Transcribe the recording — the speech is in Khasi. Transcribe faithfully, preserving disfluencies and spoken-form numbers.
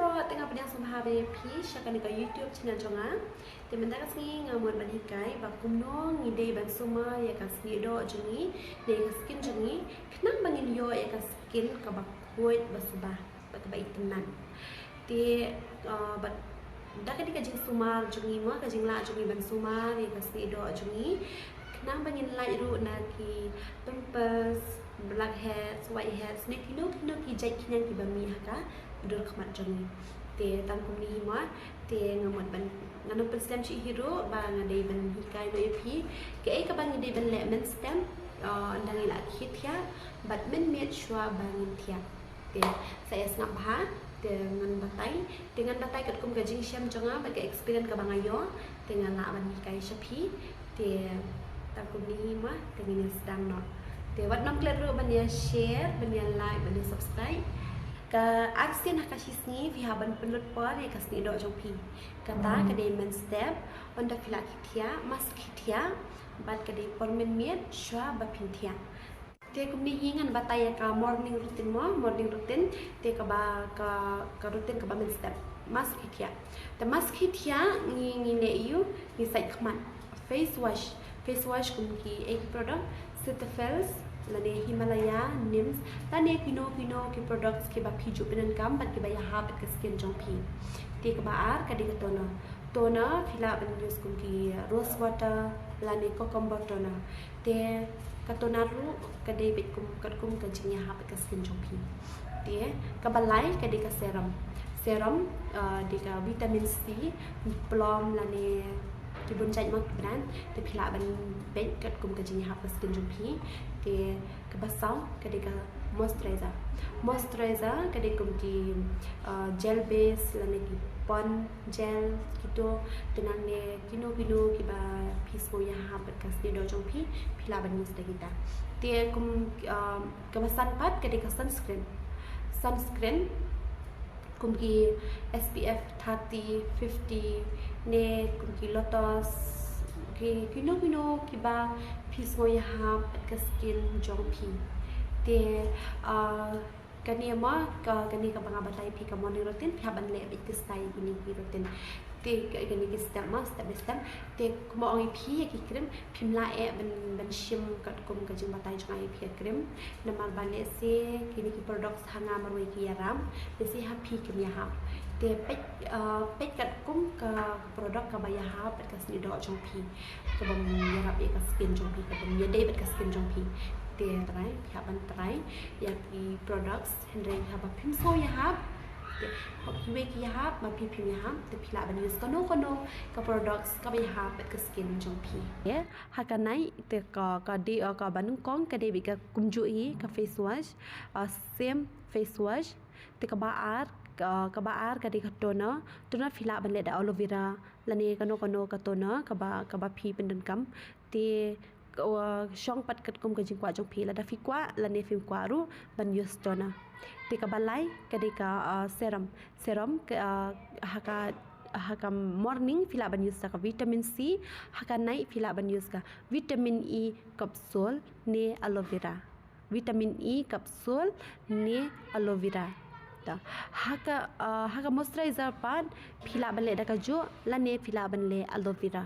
Te nga pdiang sngewbha ba ïa phi sha kane ka YouTube channel jong nga. Te mynta ka sngi nga mut ban hikai ba kumno ngi dei ban sumar ïa ka snieh doh jong ngi, ïa ka skin jong ngi, khnang ba ngin ïoh ïa ka skin kaba khuid ba suba, ba kaba itynnat. Te uh, ba da ka dei ka jingsumar jong ngi mo, ka jinglah jong ngi ban sumar ïa ka snieh doh jong ngi, khnang ba ngin lait ruh na ki pimples, blackheads, whiteheads, ne kino kino ki jait khñiang kiba mih ha ka dur khmat jong ngi. Te tang kumne hi mo, te nga mut ban, nga nang pynslem shuh hi ruh ba nga dei ban hikai noh ïa phi kaei kaba ngi dei ban leh mynstep, uh, ynda ngi la khit thiah bad mynmiet shuwa ba ngin thiah. Te sa ïa sngap bha, te ngan batai, te ngan batai katkum ka jingshem jong nga bad ka experience kaba nga ïoh, te nga lah ban hikai sha phi. Te tang kumne hi mo, te ngin ïa sdang noh. Te wat nym klet ruh ban ïa share, ban ïa like, ban ïa subscribe. Ka ar sien ha ka shi sngi phi hap ban pynlut por ïa ka snieh doh jong phi. Kata ka dei mynstep, ynda phi la khit thiah, must khit thiah, bad ka dei por mynmiet shuwa ba phin thiah. Te kumne hi ngan batai ïa ka morning routine mo, morning routine, te kaba ka, ka routine kaba mynstep. Must khit thiah. Te must khit thiah ngi, ngi leh ïa u, ngi sait khmat. Face wash, face wash kum kiei ki product, Cetaphil lane Himalaya, Nims lane kino kino ki products kiba phi ju pyndonkam bad kiba ïahap bad ka skin jong phi. Te kaba ar ka dei ka toner. Toner phi lah ban use kum ki rose water lane cucumber toner. Te ka toner ruh ka dei beit kum, katkum ka jingïahap bad ka skin jong phi. Te kaba lai ka dei ka serum. Serum, uh, dei ka vitamin C, plum lane ki bun jait mo ki brand, te phi lah ban beit katkum ka jingïahap ka skin jong phi. Te kaba saw ka dei ka moisturizer. Moisturizer ka dei kum ki, uh, gel base lane ki pond gel kito, te nangne kino kino kiba phi sngew ïahap bad ka snieh doh jong phi, phi lah ban use da kita. Te kum, uh, kaba san pat ka dei ka sunscreen. Sunscreen kum ki S P F thirty, fifty, ne kum ki Lotus, ki kino kino kiba phi sngew ïahap bad ka skin jong phi. Te, uh, kane mo, ka, kane kaba nga batai phi ka morning routine, phi hap ban leh beit ki step kine ki routine. Te ka, kane ki step mo, step by step. Te kumba ong ïa phi ïa ki cream, phim lah eh ban, ban shim katkum ka jingbatai jong nga ïa phi ïa cream. Namar ba lehse kine ki products ha nga marwei ki ïaram, lehse ha phi kim ïahap. Te peit, uh, peit katkum ka product kaba ïahap bad ka snieh doh jong phi, kabym ïarap ïa ka skin jong phi, kabym ïadei bad ka skin jong phi. Te try, phi hap ban try ïa ki products, hynrei haba phim sngew ïahap, te hok kiwei ki ïahap, ma phi phim ïahap, te phi lah ban use kano kano ka products kaba ïahap bad ka skin jong phi. Te ha ka night te ka, ka dei, uh, kaba nyngkong ka dei beit ka kumjuh hi ka face wash, uh, same face wash. Te kaba ar, ka, kaba ar ka dei ka toner. Toner phi lah ban leh da aloe vera lane kano kano ka toner kaba, kaba phi pyndonkam. Te ka, uh, shong pat katkum ka jingkwah jong phi, lada phi kwah lane phim kwah ruh ban use toner. Te kaba lai ka dei ka, uh, serum. Serum ka, uh, ha ka, ha ka morning phi lah ban use da ka vitamin C, ha ka night phi lah ban use ka vitamin E capsule ne aloe vera. Vitamin E capsule ne aloe vera. Ta. Ha ka, uh, ha ka moisturizer pat phi lah ban leh da kajuh lane phi lah ban leh aloe vera.